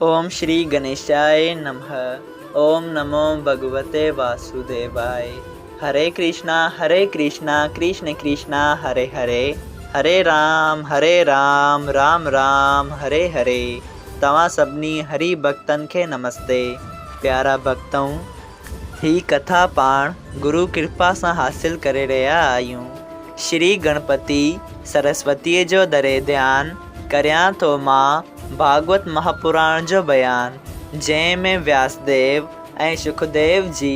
اوم شري گنيشاء نمه اوم نمو ڀڳوتي واسوديواء هري ڪرشنا هري ڪرشنا ڪرشن ڪرشنا هري هري هري رام هري رام رام رام هري هري توهان سڀني هري ڀڳتن کي نمستي پيارا ڀڳتؤ هي ڪٿا پاڻ گرو ڪرپا سان حاصل ڪري رهيا آهيون. شري گڻپتي سرسوتيء جو دري ڌيان ڪريان ٿو مان ڀاڳوت مهاپراڻ جو بيان، جنهن ۾ وياسديو ۽ شڪديو جي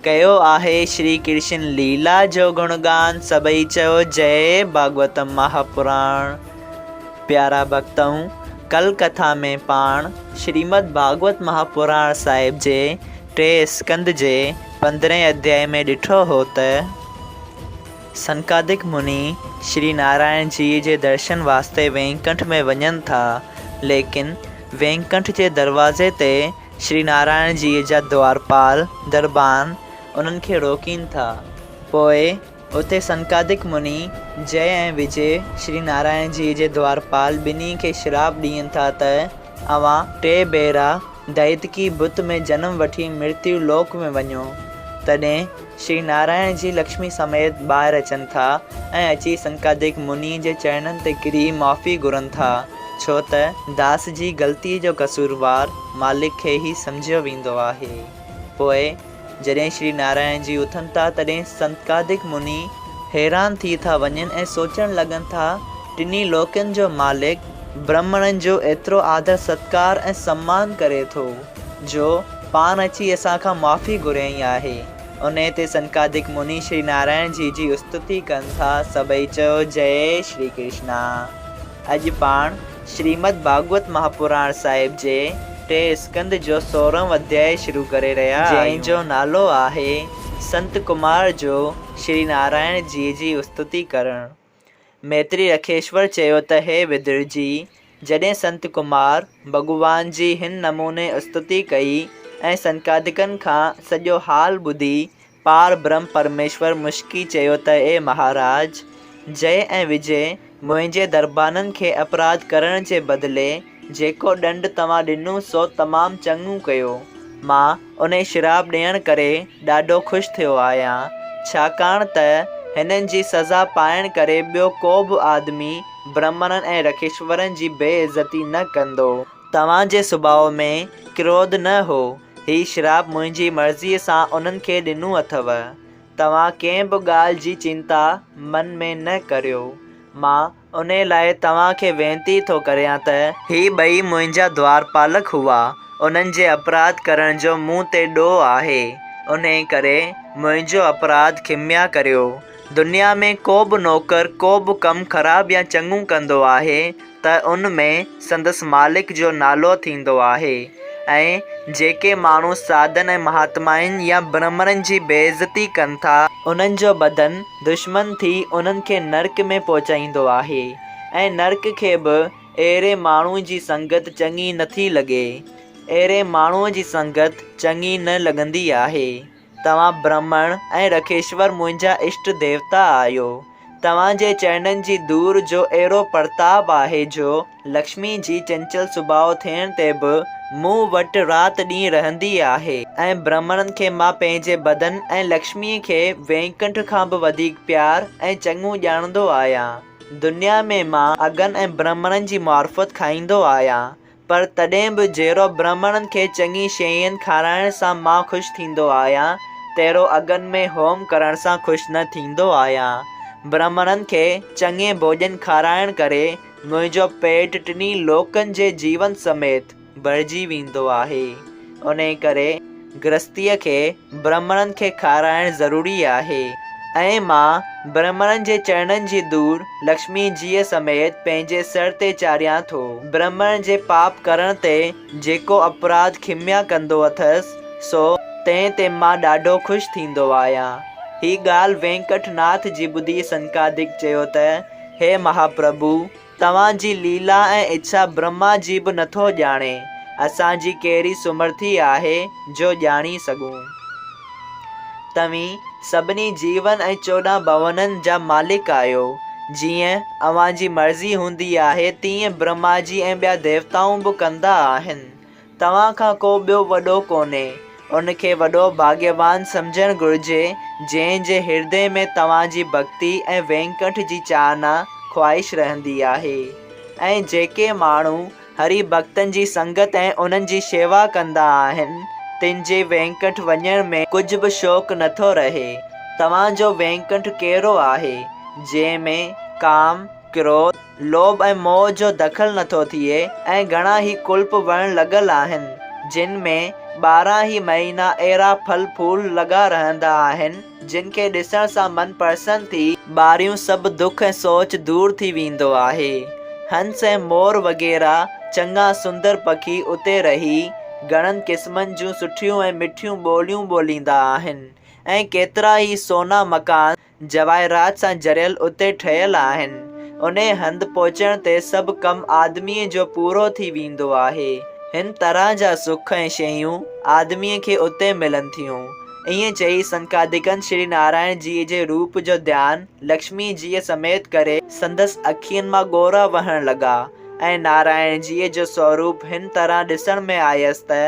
ڪيو آهي شري ڪرشن ليلا جو گڻگان سڀئي چئو جئي ڀاڳوت مهاپراڻ. پيارا ڀڳتؤ! ڪل ڪٿا ۾ پاڻ شريمد ڀاڳوت مهاپراڻ صاحب جي ٽئين اسڪنڌ جي پندرهين اڌيائي ۾ ڏٺو هو ته سنڪادڪ مني شري نارائڻ جيء جي درشن واسطي وينڪنٺ ۾ وڃن ٿا، ليڪن وينڪنٺ جي دروازي تي شري نارائڻ جيء جا دوارپال، دربان، انهن کي روڪين ٿا. پوء اتي سنڪادڪ مني جئه ۽ وجي شري نارائڻ جيء جي دوارپال ٻنهي کي شراپ ڏين ٿا ته اوهان ٽي ڀيرا دئتڪي بت ۾ جنم وٺي مرتيو لوڪ ۾ وڃو. تڏهن شري نارائڻ جي لڪشمي سميت ٻاهر اچن ٿا ۽ اچي سنڪادڪ مني جي چرڻن تي ڪري معافي گهرن ٿا، ڇو ته داس جي غلطيء جو قصوروار مالڪ کي ئي سمجهيو ويندو آهي. پوء جڏهن شري نارائڻ جي اٿن ٿا تڏهن سنتڪادڪ مني حيران ٿي ٿا وڃن ۽ سوچڻ لڳن ٿا ٽنهي لوڪن جو مالڪ برهمڻن جو ايترو آدر ستڪار ۽ سمان ڪري ٿو جو پاڻ اچي اسان کان معافي گهريائين آهي. انهي تي سنڪادڪ مني شري نارائڻ جي جي استتي ڪن ٿا سڀئي چئو جئي شري ڪرشنا. اڄ پاڻ شريمد ڀاڳوت مهاپراڻ صاحب جي ٽئين اسڪنڌ جو سورهون اڌيائي شروع ڪري رهيا آهيون. جنهن جو نالو آهي سنت ڪمار جو شري نارائڻ جيء جي استتي ڪرڻ. ميتري رکيشور چيو ته هي ودر جي! جڏهن سنت ڪمار ڀڳوان جي هن نموني استتي ڪئي ۽ سنڪادڪن کان سڄو حال ٻڌي پار برهم پرميشور مشڪي چيو ته اي مهاراج! جئه ۽ وجئه منهنجي دربانن کي اپراڌ ڪرڻ جي بدلي جيڪو ڏنڊ توهان ڏنو سو تمام چڱو ڪيو. مان انهي شراب ڏيڻ ڪري ڏاڍو خوش ٿيو آهيان، ڇاڪاڻ ته هنن جي سزا پائڻ ڪري ٻيو ڪو به آدمي برهمڻن ۽ رکيشورن جي بي عزتي نه ڪندو. توهان جي سڀاء ۾ ڪروڌ نه هو، هي شراب منهنجي مرضيء سان انهن کي ڏنو اٿئو. توهان ڪنهن به ڳالهه جي چنتا من ۾ نه ڪريو. مان انهي لاء توهان کي وينتي ٿو ڪريان ته. هي ٻئي منهنجا دوارپالڪ هئا، انهن جي اپراڌ ڪرڻ جو مون تي ڏوهه آهي، انهي ڪري منهنجو اپراڌ کميا ڪريو. دنيا ۾ ڪو به نوڪر ڪو به ڪم خراب يا چڱو ڪندو آهي ته ان ۾ سندس مالڪ جو نالو ٿيندو آهي ۽ جيڪي ماڻهو ساڌن ۽ مهاتمائن يا برهمڻن جي بي عزتي ڪن ٿا، انهن جو بدن دشمن ٿي انهن کي نرڪ ۾ پهچائيندو آهي ۽ نرڪ کي به اهڙي ماڻهو جي سنگت چڱي نٿي لڳي. اهڙي ماڻهو جي سنگت چڱي نه لڳندي آهي. توهان برهمڻ ۽ رکيشور منهنجا اشٽ ديوتا آهيو. توهان جي چرڻن جي ڌوڙ جو اهڙو پرتاب آهي جو لڪشمي جي چنچل سڀاء ٿيڻ تي به مون وٽ رات ڏينهن رهندي آهي ۽ برهمڻن کي مان پنهنجي بدن ۽ لڪشميء کي وينڪنٺ کان به وڌيڪ پيار ۽ چڱو ڄاڻندو آهيان. دنيا ۾ مان اگن ۽ برهمڻن جي معرفت کائيندو آهيان. پر تڏهن به جهڙو برهمڻن کي چڱي شين کارائڻ سان مان خوش ٿيندو آهيان، تهڙو اگن ۾ هوم ڪرڻ سان خوش نه ٿيندو آهيان. برهمڻن کي چڱي ڀوڄن کارائڻ ڪري منهنجو پيٽ ٽنهي لوڪن جي جيون سميت ڀرجي ويندو آهي. انهيء ڪري گرهستيء کي برهمڻن کي کارائڻ ضروري آهي ۽ مان برهمڻن جي چرڻن جي ڌوڙ لڪشمي جيء سميت پنهنجي سر تي چاڙهيان ٿو. برهمڻ جي پاپ ڪرڻ تي جيڪو اپراڌ کميا ڪندو اٿس، سو تنهن تي مان ڏاڍو خوش ٿيندو آهيان. هي ڳالهه وينڪٽ ناٿ جي ٻڌي سنڪادڪ چيو ته، هي مهاپرڀو! توهان جي ليلا ۽ اڇا برهما جي به نٿو ڄاڻي، اسان جي ڪهڙي سمرٿي آهي جو ڄاڻي سگهون. توهين سڀني جيون ۽ 14 ڀونن جا مالڪ آهيو، جيئن اوهان جي مرضي هوندي آهي تيئن برهما جي ۽ ٻيا ديوتائون به ڪندا آهن. توهان کان ڪو ٻيو وڏو ڪونهي. ان کي وڏو ڀاڳيوان سمجهڻ گهرجي، جنهن جي هردي ۾ توهان جي ڀڳتي ۽ وينڪٺ جي چاهنا، خواهش، رهندي آهي. ۽ جيڪي ماڻهو هري ڀڳتن جي سنگت ۽ انهن جي شيوا ڪندا آهن، تن جي وينڪٺ وڃڻ ۾ ڪجهه به شوق نٿو رهي. توهان جو وينڪٺ ڪهڙو آهي، جنهن ۾ ڪام، ڪروڌ، لوڀ ۽ موهه جو دخل نٿو ٿئي ۽ گهڻا ئي ڪلپ وڻ لڳل آهن، جن ۾ 12 ئي مهينا اهڙا ڦل ڦول لڳا رهندا آهن، جن کي ڏسڻ سان من پرسن ٿي ٻاهريون سڀ دک ۽ سوچ دور ٿي ويندو آهي. هنس ۽ مور وغيره چڱا سندر پکي اتي رهي گهڻن قسمن جون سٺيون ۽ مٺيون ٻوليون ٻوليندا آهن ۽ ڪيترا ئي سونا مڪان جواهرات سان جڙيل اتي ٺهيل آهن. انهيء هنڌ پهچڻ تي سڀ ڪم آدميء جو پورو ٿي ويندو آهي. هن طرح جا سک ۽ شيون آدميء کي اتي ملن ٿيون. ائين چئي سنڪادڪن شري نارائڻ جيء جي روپ جو ڌيان لڪشمي جيء سميت ڪري سندس اکين مان ڳوڙها وهڻ لڳا ۽ نارائڻ جيء جو سوروپ هن طرح ڏسڻ ۾ آيس ته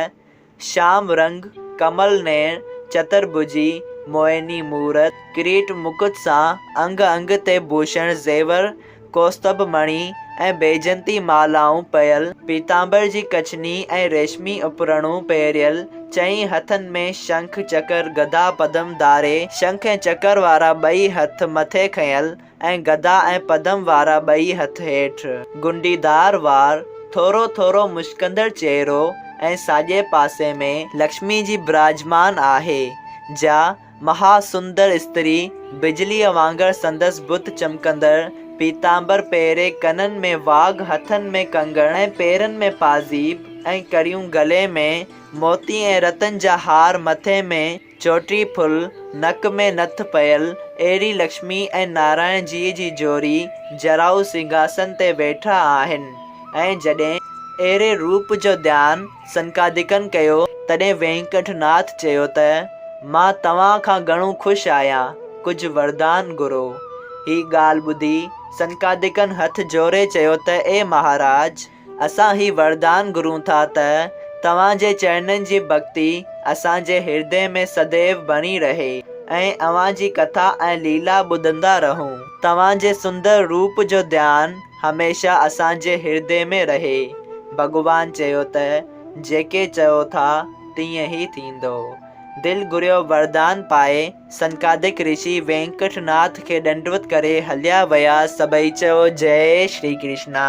شام رنگ، ڪمل نيڻ، چتر ڀجي، موهني مورت، ڪريٽ مڪت سان انگ انگ تي ڀوشڻ زيور، ڪوستڀ مڻي ۽ بيجنتي مالائون پيل، پيتامبر جي ڪڇني ۽ ريشمي اپرڻو پهريل، چئين هٿن ۾ شنک، چڪر، گدا، پدم ڌاري، شنک ۽ چڪر وارا ٻئي هٿ مٿي کنيل، ۽ گدا ۽ پدم وارا ٻئي هٿ هيٺ. گنڊيدار وار، ٿورو ٿورو مشڪندڙ چهرو ۽ ساڄي پاسي ۾ لڪشمي جي براجمان آهي، جا مها سندر استري، بجليء وانگر سندس بت چمڪندڙ، پيتامبر پهري ڪنن ۾ واڳ، هٿن ۾ ڪنگڻ ۽ پيرن ۾ پازيب ۽ ڪڙيون گلي ۾، موتي ۽ رتن جا هار مٿي ۾، چوٽي ڦل، نڪ ۾ نٿ پيل، اهڙي لڪشمي ۽ نارائڻ جيء جي جوڙي جراء سنگهاسن تي ويٺا آهن ۽ جڏهن اهڙي روپ جو ڌيان سنڪادڪن ڪيو، تڏهن وينڪٽ ناٿ چيو ته، مان توهان کان گهڻو خوش آهيان، ڪجهه وردان گهرو. هي ڳالهه ٻڌي سنڪادڪن هٿ جوڙي چيو ته اي مهاراج! اسان هي وردان گهرون ٿا ته توهان جي چرنن جي ڀڳتي اسان جي هردي ۾ سديو بڻي رهي ۽ اوهان جي ڪٿا ۽ ليلا ٻڌندا رهون. توهان جي سندر روپ جو ڌيان هميشه اسان جي هردي ۾ رهي. ڀڳوان چيو ته جيڪي چئو ٿا تيئن ئي ٿيندو. دل گهريو وردان پائي سنڪادڪ رشي وينڪٽ ناٿ کي ڏنڊوت ڪري هليا ويا سڀئي چيو جئي شري ڪرشنا.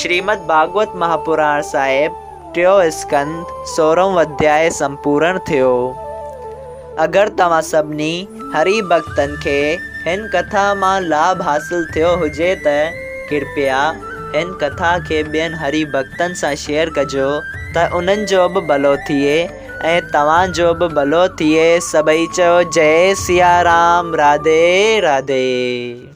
شريمد ڀاڳوت مهاپراڻ صاحب ٽيون اسڪنڌ سورهون اڌياء سمپورڻ ٿيو. اگر توهان سڀني هري ڀڳتن کي هن ڪٿا مان لاڀ حاصل ٿيو هجي ته ڪرپيا هن ڪٿا کي ٻين هري ڀڳتن سان شيئر ڪجو ته انهن جو به ڀلو ٿئي. ۽ توهان جو به ڀلو ٿئي سڀئي چئو جئي سيارام راڌي راڌي.